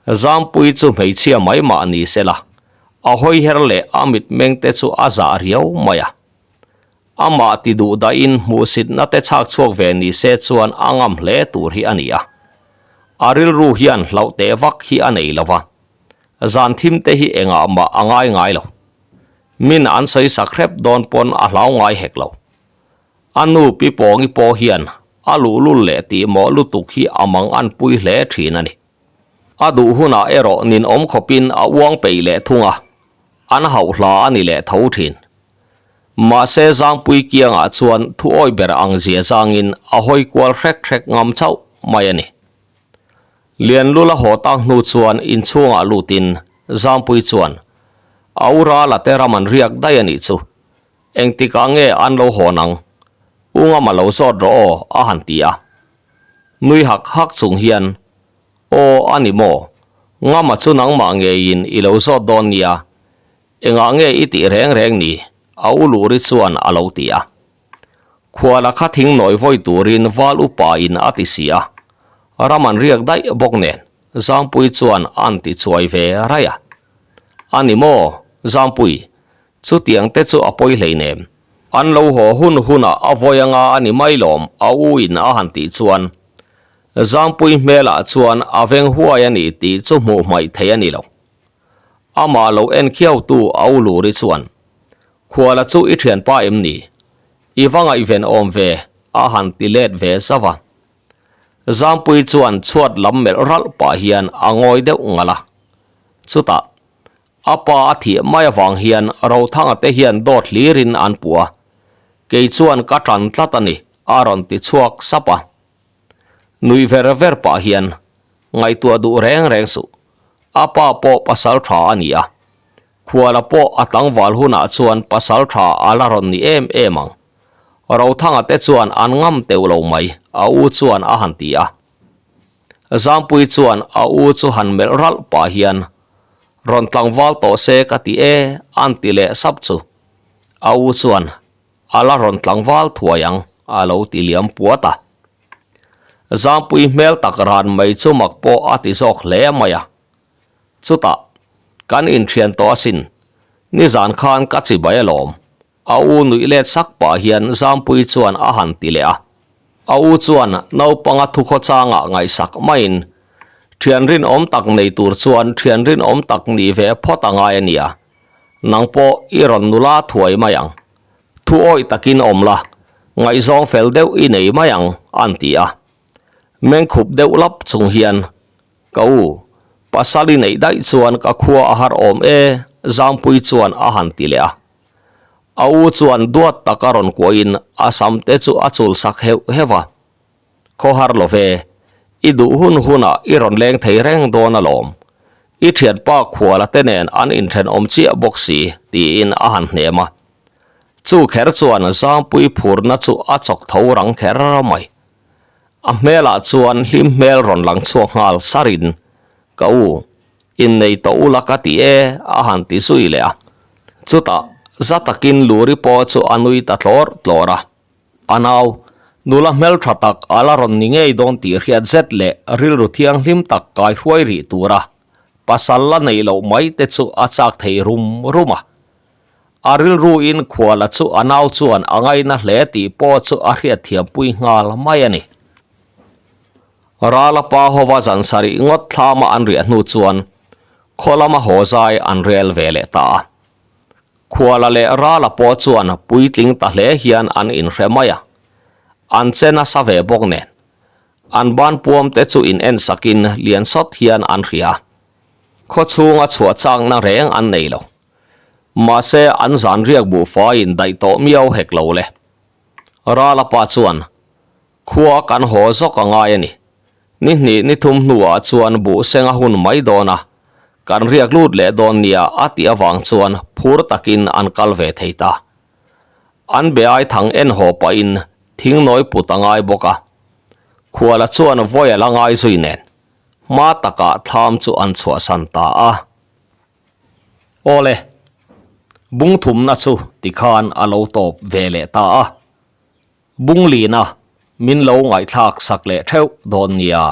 Zangpui chu hmeichhia mai mah ni se la, a hawi her leh a mitmeng te chu a zah riau mai a. Amah ti duh dahin hmuhsitna te chhak chhuak ve ni se chuan a ngam hle tur hi a ni a. A rilru hian hlauh teh vak hi a nei lo va, zan thim te hi engah mah a ngai ngai lo. Min an sawi sak hrep dawn pawn a hlau ngai hek lo. A nu Pi Pawngi pawh hian a luhlul leh tihmawh lutuk hi a mang an pui hle thin a ni. A duh hunah erawh ninawm khawpin a uang peih leh thung a, an hauh hla a ni leh tho thin. Mahse Zangpui kiangah chuan thu awi ber ang zia zangin a hawi kual hrek hrek ngam chauh mai a ni. Lianlula haw tak hnu chuan inchhungah lutin Zangpui chuan a u Rala te ram an riak daih a nih chu. Engtikah nge an lo hawn ang? U Ngama lo zawt rawh aw a han ti a. Nui hak hak chung hian, Aw a ni maw? Ngama chu nangmah ngeiin i lo zawt dawn nia. Engah nge i tih reng reng ni? A u Luri chuan a lo ti a. Khuala kha thing nawi vawi turin val upa in a ti si a. Ram an riak daih bawk nen Zangpui chuan an ti chuai ve raih a. A ni maw? Zangpui, chutiang te chu a pawi hleinem. An lo haw hun hunah a vawi anga a ni mai lawm a u in a han tih chuan Zangpui hmelah chuan a veng huai a ni tih chu hmuh hmaih thei a ni lo. Amah lo en khiautu a u Luri chuan, Khuala chu i thianpa em ni? I va ngaihven awm ve, a han ti let ve zauh a. Zampui chuan chhuat lam melh ralh pah hian a ngawi deuh ngal a. Chutah, a pa a thih mai avang hian Rothanga te hian dawt hlirin an puh a, kei chuan ka tan tlat a ni, a rawn ti chhuak sap a. Nuih ver ver pah hian, Ngaihtuah duh reng reng suh. A pa pawh pasal tha a ni a. Khuala pawh a tlangval hunah chuan pasal tha a la rawn ni em em ang. Rothanga te chuan an ngam teuh lo mai, a u chuan a han ti a. Zampui chuan a u chu han melh ralh pah hian, Rawn tlangval tawh se ka ti e, a'n ti leh sap chu. A u chuan, A la rawn tlangval thuai ang, a lo ti liam puat a. Zampui hmel tak ran mai chu mak pawh a ti zawk hle mai a. Chutah, kan inthian tawh asin, nizan khan ka chibai alawm, a u nuih let sak pah hian Zampui chuan a han ti leh a. A u chuan naupanga thukhawchangah ngaihsak maiin, Thian rinawm tak nei tur chuan thian rinawm tak nih ve phawt a ngai a nia, nang pawh i rawn nula thuai mai ang. Thu awih takin awm la, ngaihzawng fel deuh i nei mai ang, an ti a. Mengkhup deuh lap chung hian, Ka u, pasal i neih daih chuan ka khua a har awm e, Zangpui chuan a han ti leh a. A u chuan duat taka rawn kuahin a sam te chu a chul sak heuh heuh a. Khaw har lo ve, i duh hun hunah i rawn leng thei reng dawn alawm. I thianpa khuala te nen an inthenawm chiah bawk si, tiin a han hnem a. Chu kher chuan Zangpui phurna chu a chawk tho rang kher mai. A hmelah chuan hlim hmel rawn lang chhuak nghal sarin, Ka u, innei tawh ula ka ti e, a han ti zui leh a. Chutah, za takin Luri pawh chu a nui ta tlawr tlawr a. A nau, Nula hmeltha tak a la rawn ni ngei dawn tih hriat zet leh rilru thianghlim tak kai hruai rih tura pasal la neih loh mai te chu a chak thei rum rum a. A rilruin khuala chu a nau chuan a ngaina hle tih pawh chu a hriatthiampui nghal mai a ni. Rala pa hova zan sarih ngawt thlama an riah hnu chuan khaw lama haw zai an rel ve leh ta a. Khuala leh Rala pawh chuan puitling ta hle hian an inhre mai a, an che nasa ve bawk nen. An ban puam te chu in en sakin lian sawt hian an hria. Khaw chhunga chhuah chakna reng an nei lo. Mahse an zan riak buhfaiin daih tawh miau hek lo le. Rala pa chuan, Khua kan haw zawk a ngai a ni. Ni hnih ni thum hnuah chuan buh seng a hun mai dawn a, kan riak lut leh dawn nia a tih avang chuan phur takin an kal ve thei ta. An be ai thang en haw pahin thingnawi put a ngai bawk a, khuala chuan vawi a la ngai zui nen hma takah thlam chu an chhuahsan ta a. Awle, bung thumna chu tikhan a lo tawp ve leh ta a. Bunglina min lo ngaihthlak sak leh theuh dawn nia.